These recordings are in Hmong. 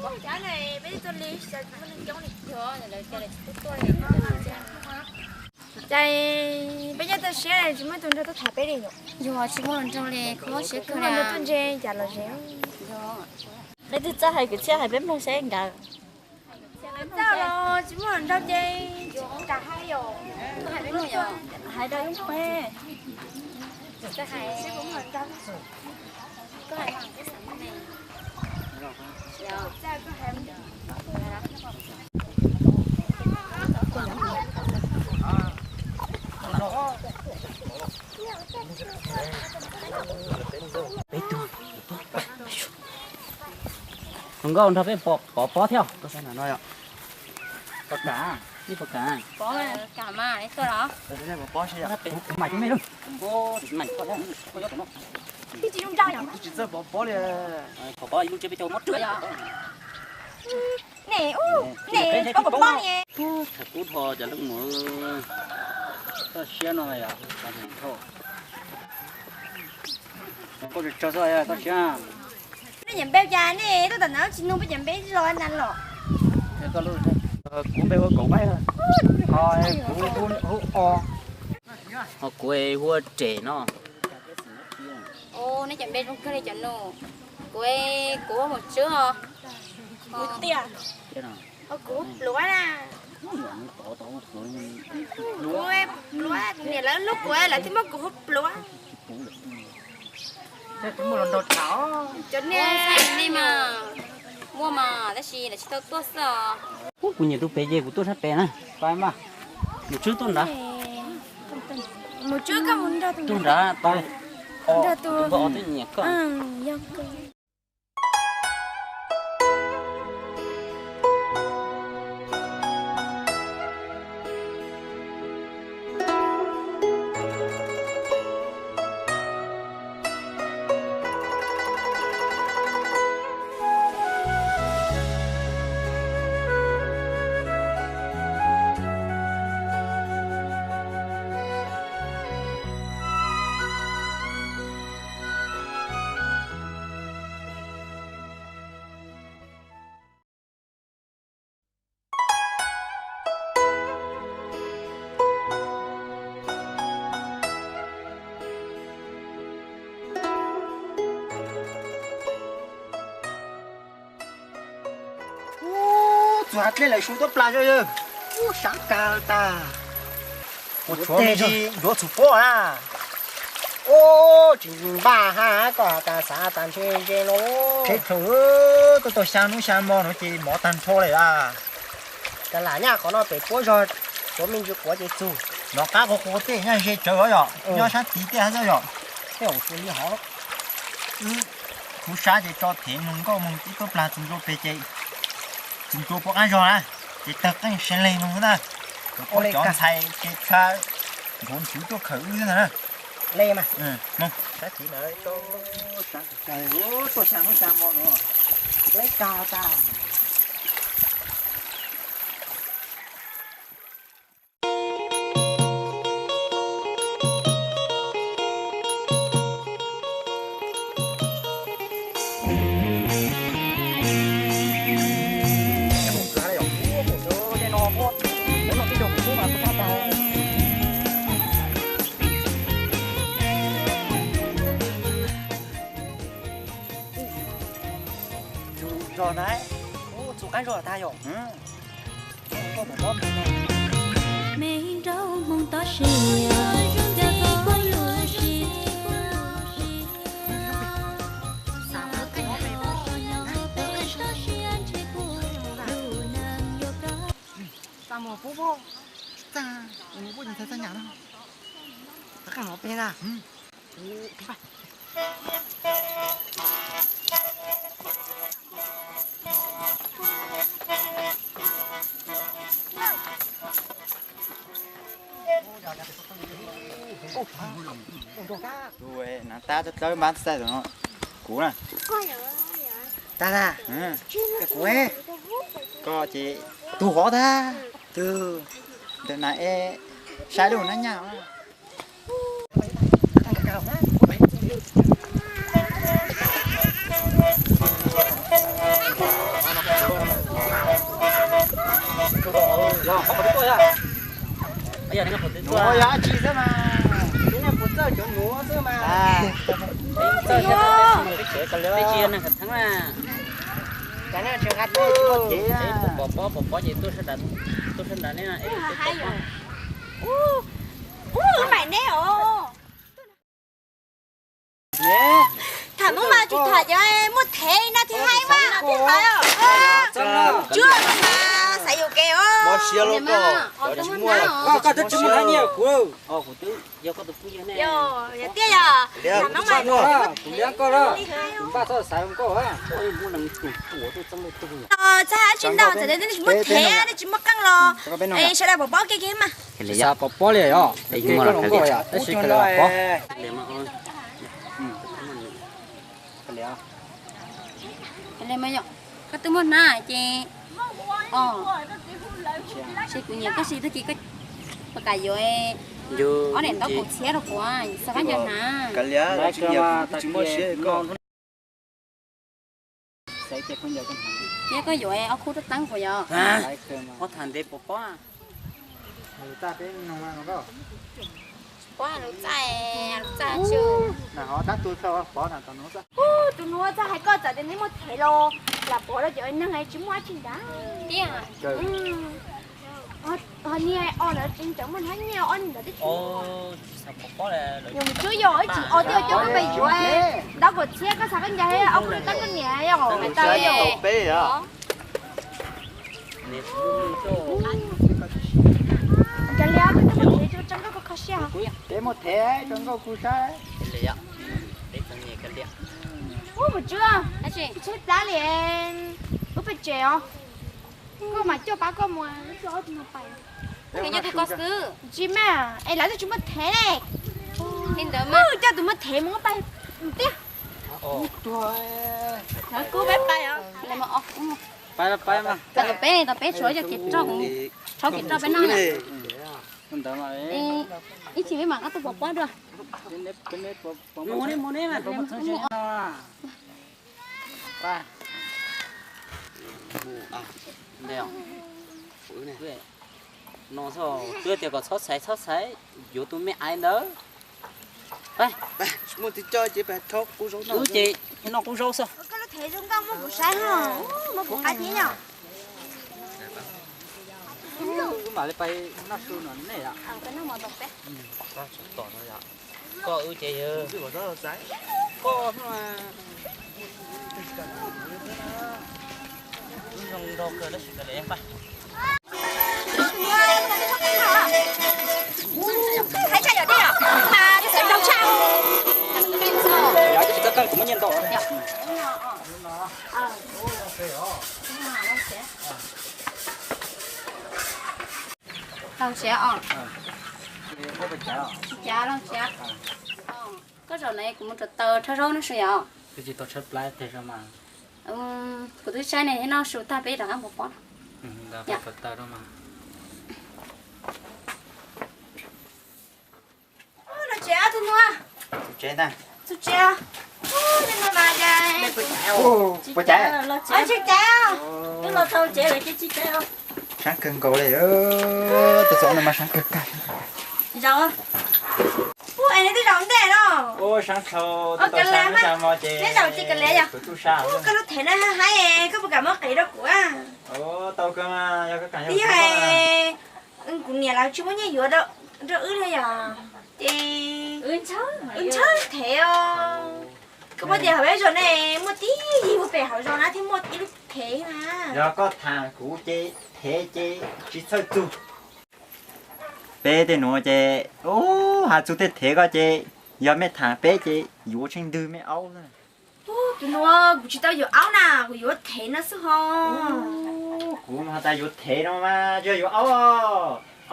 Cas peb tuaj li, cas tsis muaj neeg coob li. Cas peb nyob toj siab tsis muaj tus nrog tuaj tham peb li. Yog tsis muaj hluas nraug li, kho siab kawg li. Tuaj ntse cas los ze. Leej twg txawj hais kwv txhiaj hais peb mloog seb nkawd. Txawj los tsis muaj hluas nraug ces kam hais yom. Hais rau ib ntsis. Peb tug, hluas nkauj nrog peb pov pob thiab. Pov kam, ib pov kam. Pov kam mas, kuv mam cov me lub. Pov pob ib lub tsev peb caug mob rwg. Nim, nim koj pov pob ni. Thaum kub dhau cov leej muam toj siab no yom. Koj tsaug tsaug xwb toj siab. Nej cov npe cas nej tuaj tom no tsis nug peb cov npe los na los. Kuv npe hu Kaum Npaib, ho kuv hu O, ho kuv hu Rem no. Nej cov npe zoo kawg li cov nus. Kuv, kuv hu Mus Tswb os. Kuv tiag. Ho kuv hu Pluav na. Kuv Pluav, niam lawv hlub kuv lawv thiaj muab kuv hu Pluav. Cov niag nej mas muaj mas tab sis lawv tsis tau tuaj xwb os. Kuv nyiam tus pem ces kuv tuaj sab pem na. Mus Tswb tuaj nrad. Mus Tswb koj mus nrog tus nrad tau. Nrog tus npawg O twb nyiam koj. Ub, txus hav dlej lawm, su tuaj plas zog yawg. Ub, sab kawg tag. Ua tshuav me ntsis ncuav txhum pob na. Ub, tsis npaj hab koj has tas xav tas ntshe ntshe no. Tsheb thaum tuaj tau xya hnub xya hmo no ces mov tag nrho lawm a. Cas lam nyaj qhov no pem puab zog, tshuav me ntsis quav ces txug. Nov qab qhov qhua tej nyaj ze tsawv os yom, nyob sab tid tej hab xwb yom. Tej zaum tsis li hov. Wb khuv sab ces tso thev moog nkauj moog ib tub plag txug ntua peg ces txug ntua puab qab zog na, ces tawg qeej sab leg moog xwb na. Puab cov ntxhais ces txha nrhuav ntswv tuaj khawm wb xwb ntag na. Le mas. Moog. Sab tid na, tuaj xya hnub xya hmo no, le kag tag. Tsuas zog na, ub, txug qab zog tag yom. Me nraug hmoov tod siab, txaj muag pub pub, txaj, pub txaj nyam no, qab qeej no peb na. Tus nav tab dlawb npab xaij no, kuv na. Tag tag, kuv, koj ces tus hov tag, tus ntawm na es saib lub nab nyaj. Nuav yog dab tsi xwb mas, nuav yog puas txawj cov nuav xwb mas. Peb tsis yog neeg khav theeb na. Pom pob, pom pob ces tuaj sab nrad, tuaj sab nrad ne. Ub, ub, maim neb os. Tham Hmoob mas tsis tham cov muaj thev no thiaj haib mas. Tsuag no mas xav yuam kev os. Koj twb tsis muaj nyiaj kuv. Yog tiag yog. Kuv liab koj, kuv npaj txhob xaiv koj. Txhaj tsis ntau, txawm tias nej tsis muaj thev, nej tsis muaj qeej los sawv daws pom pob kiag kiag mas. Xav pom pob li yom, koj los nkauj yom, tab sis koj los pom. Koj twb muaj hnab ces, ces kuv nyiam koj si tag kis koj puas kam yuav ob daim ntaub kaum txhiab rau kuv, xav pab nco hnav. Ces koj yuav ob khub rab teeb puas yog? Ua tham ntev pom pob. Pob lus txaij, lus txaij. Tus nuav txawj hais koj txawm tias neb muaj thev los lam pom rau cov neeg tsis muaj dab tsi ntag. Tiag. Ho niag o ntawd tseem muaj hnab nyiaj, ob niag ntawd twb tsis muaj. Yog mus tsuab yog ib tsis o twb coj koj pem yuav ntaub kaum txhiab, koj xav koj ncaig ob khub rab teeb koj niam yog pem tau yog. Cas li koj tsis muaj thev tso nkauj koj kho siab. Peb muaj thev tso nkauj kuv saib. Ub, mus tsuab, tsheb plab li, ub peb tsev os. Koj mas coj pab koj mus coj ob tug no pais. Koj nyob tag koj xwb. Tsis mas es lawv twb tsis muaj thev ne. Li ntawd mas coj tus muaj thev mus pais tiag. Lawv kub peb pais os. Pais pais mas. Pais tom peb, tom peb tshuav cov kev roj, rhaub kev roj peb noj na. Ib chim peb mam qab tuaj pov pob dua. No xwb, twb tias kom txhob xaiv, txhob xaiv, yuav tus me aiv ntawd. Muaj tis coj ces pab thov qub zaub no. Ces noj qub zaub xwb. Koj lub thev zoo nkauj muab kuv saib ho, muab kuv qab thiab yom. Wb mam li pais noj su no nej yom. Koj wb ces yog koj no. Wb zoo nraug kawg tab sis kawg li pab. Hais tshaj yom, tej yom, mas txawv nraug tshaj. Yog tsis txhob kawg kuv muab nyiaj ntau. Laug tsev os. Tsis cav laug tsev. Koj zaum no kuv mus rau taws rhaub zaub noj su yom. Kuv twb saib ne thiab noj su tag peb rov qab mus pov. Laug tsev, tus nuav. Tus tsev, tus tsev. Puas caiv? Tsis caiv. Twb los tau tsev lawm ces tsis caiv. Sab kawg nkaus li, tus txom no mas sab kawg kawg. Zaum. Ub, es neb twb zaum ntej los? Ub, sab dhau, tus tau sab neb zaum ces kav liam yog. Ub, koj lub thev no haib, koj puas kam muab qev rau kuv? Tau kawg mas, yog koj kam yog. Kuv niam lawv tsis muaj nyiaj yuav rau wb li yom, ces wb ntshaw thev os. Koj paub tias hauv peb zos ne muaj tib yig mus pem hauv zos na thiaj muaj ib lub thev na. Yog koj tham kuv ces thev ces tsis txhawj txug. Peb tej nuav ces, ub, has txug tej thev ko ces yog mej tham peb ces yuav tsheej ntwg mej aub. Tus nuav kuv tsis tau yuav aub na, kuv yuav thev no xwb ho. Kuv has tas yuav thev no mas tsis yog yuav aub,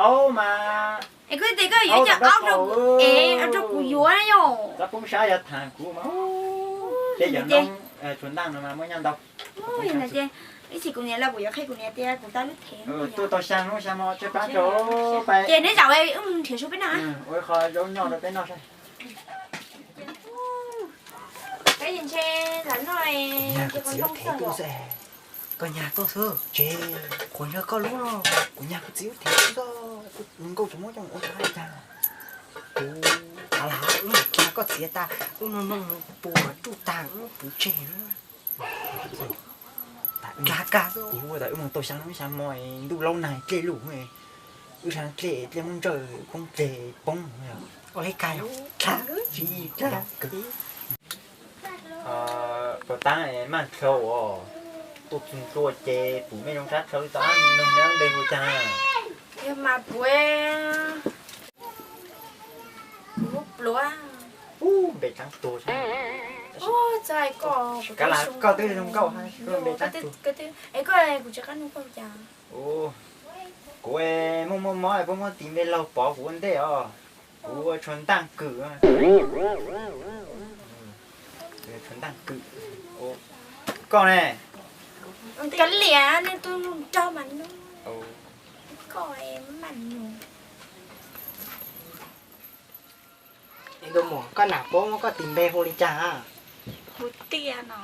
aub mas. Es koj tias koj yuav cov aub rau kuv, es rau kuv yuav na yom. Txhob poob sab, yog tham kuv mas, peb cov noob tshuav ntaaj no mas muaj nyiaj ntau. Ib chim kuv niam los kuv yuav qhia kuv niam tias kuv tau lub thev. Tuaj tau xya hnub xya hmo tshaib plab rau pais. Ces neb zaum wb mus nrhiav su peb noj. Ua qho zaub nyoj rau peb noj saib. Peb ntshe lawv noj ces qhov ntoo xwb. Koj nyag tuaj xwb, tsev qhuas nrog koj lub no, kuv nyag kuv txiv lub thiab xwb, nkauj tsis muab coj mus ua tsav li cas. Kuv, a, wb mus kiag koj txiav tas, wb no no puas ruj tag wb puv tseg na. Kag kag, kuv tas wb mus tau xya hnub xya hmo, ntuj laub nag dlej lug, wb sab dlej dlej muab ntsawj poob dlej poob. Ua li kag yog, kag tsis kag. Puas tab maj dlhau os, tuaj txug ntua ces pum mej zoo sab dlhau li tau, nug neb npe hu cas? Yog mas puas, kuv pluav. Ub, npe dlaab tuag. Koj twb zoo nkauj, npe dlaab tuag. Es koj, kuv tsis qab nug koj cas. Kuv muaj muaj mob, puab muab tis npe laug pov kuv ua ntej os. Kuv ua Tshuas Ntaj Kws. Tshuas Ntaj Kws. Koj ne? Kav liam, nej tub nug nraug mas nug. Koj maj nug. Koj nam puab muab koj tis npe hu li cas? Hu Tiaj no.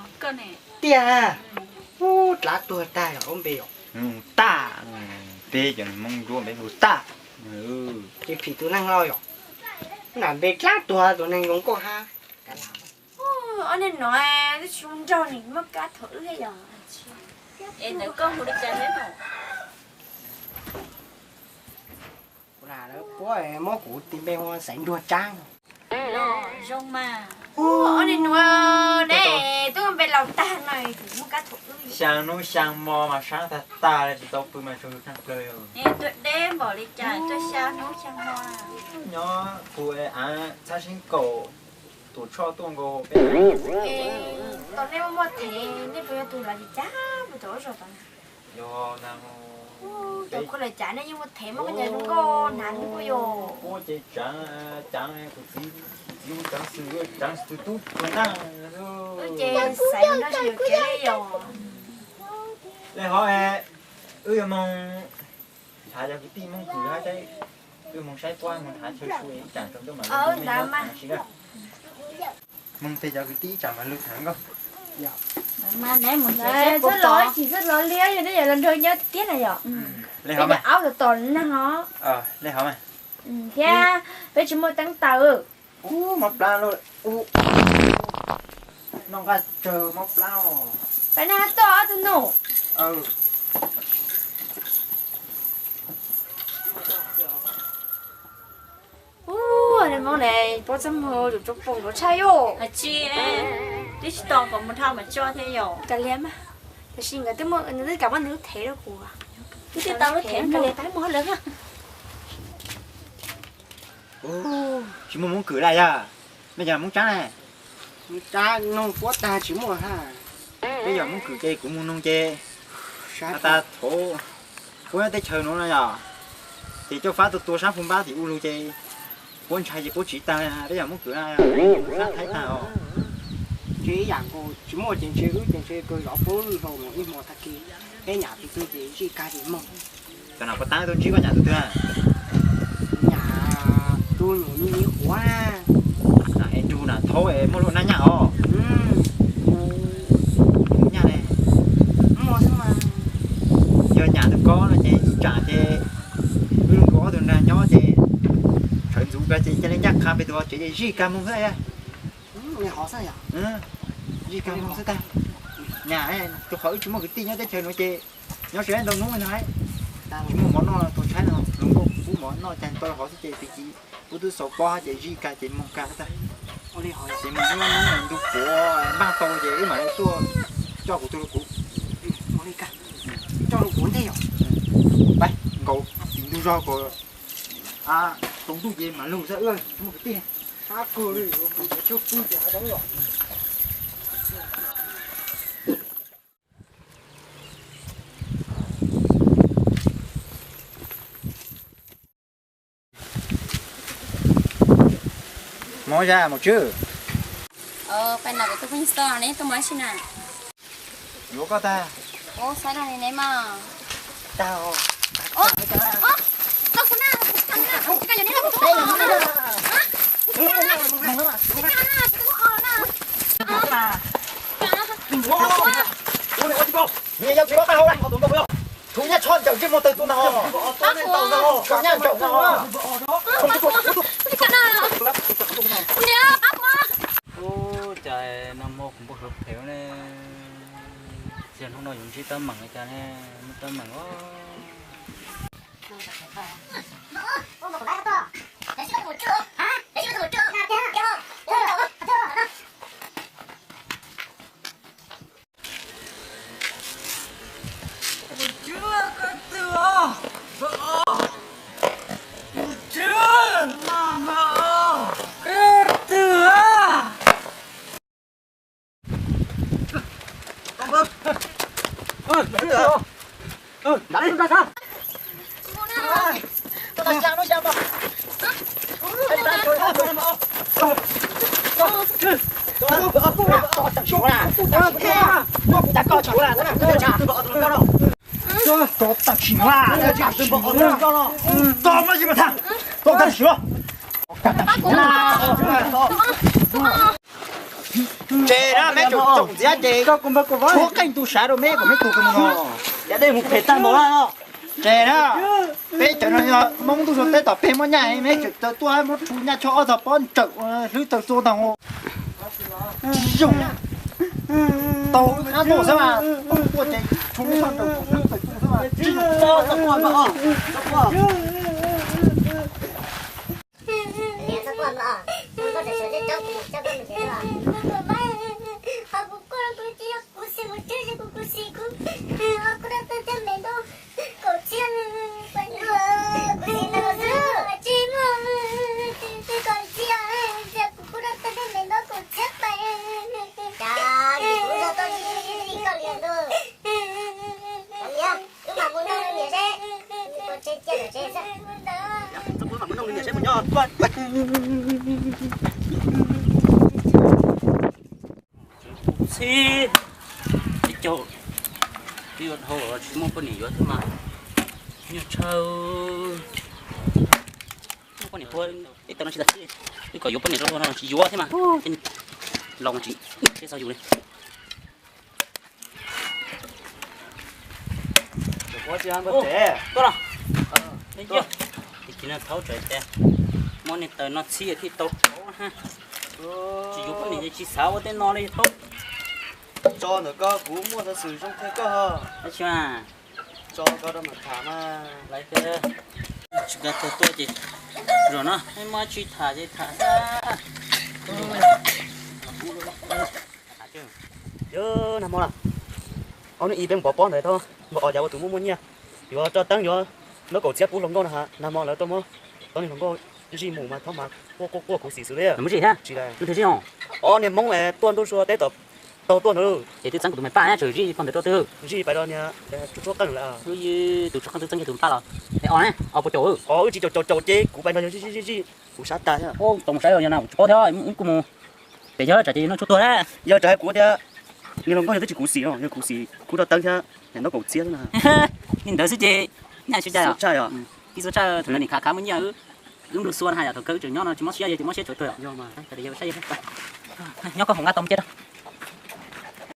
Tiaj. Ub, dlaab tuag tag yog lub npe yom. Hu Taj. Peb cov Hmoob Nruab npe hu Taj. Tsis phim tus neeg los yom. Nam npe dlaab tuag tus neeg zoo nkauj hab. Ob niag no twb tsis zoo nraug ni, muaj kab thaum wb yom. Es ntawd koj hu li cas thiab no? Kuv nam lawv puab muab kuv tis npe hu Xaiv Nruag Tsaab. Zoo mas. Ob niag no ne, twb npe laus tag no, kuv muaj kab thaum wb. Xya hnub xya hmo mas sab tag tag li, tsis tau pw mas tsaug zug tshaj plaws. Tuaj deb npaum li cas tuaj xya hnub xya hmo. Nyob kuv av txhab sib kaum, tuam tshoj tuaj nkaus peb. Tau nej muaj muaj thev, nej puas yog tus laus cas cas puas tau ua zog tau na? Yog na, tau khuj lawm cas nej yeej muaj thev muaj koj ncaws zoo nkauj hnav zoo nkauj yom. Ua ces tsaav, tsaav kuv txiv, kuv txiv ua tsaav xwm, tsaav xwm tub tub ntaj. Wb ces xaiv nrog tsis yuav kev li yom. Li hov wb yuav moog nrhav cov kwv tij Hmoob Kws hab saib, wb moog saib puab moog nrhav chaw su ib tsam rau ntuj mam li ntawd mas. Moog tej cov kwv tij ib tsam mam lug tham nkauj. Txhob los ib chim txhob los liab, yog nej yuav los nrog nyob tiag na yom. Peb cov aub tom tom neeg os. Li hov mas. Thiab peb tsis muaj teeb taws. Ub, mob plab lauj. Noj nqaij tsawg mob plab os. Peb noj tuaj ob tug nus. Ub, nej Hmoob ne, paub txaj muag yuav tsoo poom yuav tshaj yom. Tsis, twb tsis tau kom mus dhau mas tso thiab yom. Kav liam mas, tab sis nkawd twb muaj, nkawd twb kam muab nws lub thev rau kuv. Twb tsis tau lub thev, kav liam, peb mus hauj lwm. Tsis muaj Hmoob Kws lawm yog? Mej yog Hmoob Tsaab ne? Hmoob Tsaab noog puab tag tsis muaj hab. Peb yog Hmoob Kws ces kuv mus noog ces tas thaum puab nyob teb chaws nuav no yog, ces coj fab tuaj tua sab Phu Npab tim ub lug ces puab ntshai ces puab tsiv tag. Peb yog Hmoob Kws na, sab Thaib tag os. Ntshe ib yam nkaus tsis muaj ces ntshe wb ces ntshe kawg zov puab lub hlau mus ib hmo tag kis, peb nyam tus twg ces zij kag ces moog. Cov nam puas taab tuaj ntsib koj nyam tus twg? Nyam tus nyuam me me quav na. Es nrug nam thaub es muaj lub nab nyaj os. Nyaj ne, yog nyam tus ko no ces ib tsam ces wb lug nrug ob tug nraag nyob ces tshawv ntxuv kag ces ca le ncaj qha pem tus tsev ces zij kag moog xwb. Zij kag moog xwb tag. Nyam, rua qhov wb tsis muaj kwv tij nyob teb chaws nuav ces nyob tsis ntau hnub no, tsis muaj mov noj, tuag tshaib no, lug nkaum pub mov noj caag tau hov xwb ces tag kis pub tub xaus pob ces zij kag ces moog kag xwb tag. Ces moog ib hnub ntug puav npaj tau ces wb mam li tuaj coj kuv tug lug kuv. Coj lug kuv ntej yom. Peb nkaum tim ntug zog kom tsaus ntuj ces mam lug xwb, wb tsis muaj kwv tij. Mob zaj Maum Tswb. Peb na, kuv tuaj pheej xwb, neb tuaj mus dab tsi na? Yuav koj tag. Ub, xav dag li neb mas. Tag os. Nyias yog tsis paub qab hau na. Thaum nyab tsho ncaws ntsej muag tawg tus ntag. Thaum nyab ncaws ntag. Ub, cas nag hmo kuv npau suav phem ne. Txij hnub no yuav ntsib teeb meem li cas ne, muaj teeb meem os. Tsev na, meb tseem tsoom ntxiab ces tshuab qeej tu sav rau meb kom meb tus kawg mus no. Cas dej mus phem tag npaum na no. Tsev na, peb cov no yog Hmoob ntuj so teb tom peg muab nyaj, meb tseem tawm tuaj muab rhu nyaj tsho ob tog pob ntsawm hlwb tawg txua ntag. Tsis zoo. Tau wb qab tuaj xwb mas, tuaj ces rhu nyaj tsho ntsawm hlwb tawg txua xwb mas. Txhib, ib co, ib co dhau los tsis muaj poj niam yuav thiab mas, nyuaj tshaj. Muaj poj niam puag ib tau no tsis tas, ib kom yuav poj niam rau no tsis yuav thiab mas, los tsis txog yus li. Tuaj los, ib co, ib co no thaub tsev tias muab niag taws no txhib thiaj tau paub na. Tsis yuav poj niam ces tsis xav ua tej no li paub. Tso ntawm ko kuv muaj xov xwm zoo thiab koj. Tso ko rau mam tham mas. Lawv tias tsis nqa tag tuaj ces zaum no muaj tsis tham ces tham. Yog nag hmo na, ob hnub ib peb npov pob ntawd thaub npog os, cas ua tus muaj muaj nyiaj yuav tso teeb yuav ntaub kaum txhiab pub hluas nkauj na. Nag hmo lawv tuaj muab tau niag hluas nkauj zij mus mas thaub mas quaj quaj khuv xim xwb li. Mus zij thiab? Tsis, ob niag Hmoob tuaj ntuj sua teb tom taug tuaj ntawd. Ces twb txeeb kuv tus me paj na, tseem zij pog ntawd rau twg? Zij pais rau niag tshuab qeej lawm. Tus tshuab qeej twb txeeb kiag tus me paj los. Es os ne, os puas caum? Os wb tsis caum, caum caum ces kuv pais nrog yawg zij zij zij, kuv sab tas thiab. Tau mus saib yog na, kuv tsis paub thiab, wb kuj mus pem yog tsam ces noj tshuaj tuag na. Yog tsam hais kuv tias niag hluas nkauj yog twb tsis khuv xim no, yog khuv xim kuv rau teeb thiab niam ntaub kaum txhiab xwb na. Li ntawd xwb ces nyaj tsis cai os. Tib txhua tshaj thaum ntawd nim khav khav muaj nyiaj, wb nplug xua na, yog thaum kawg wb tseem nyob no tsis mob siab, yog tsis mob siab tshuav tuag. Nyob koj hauv nqa tau me cia rau.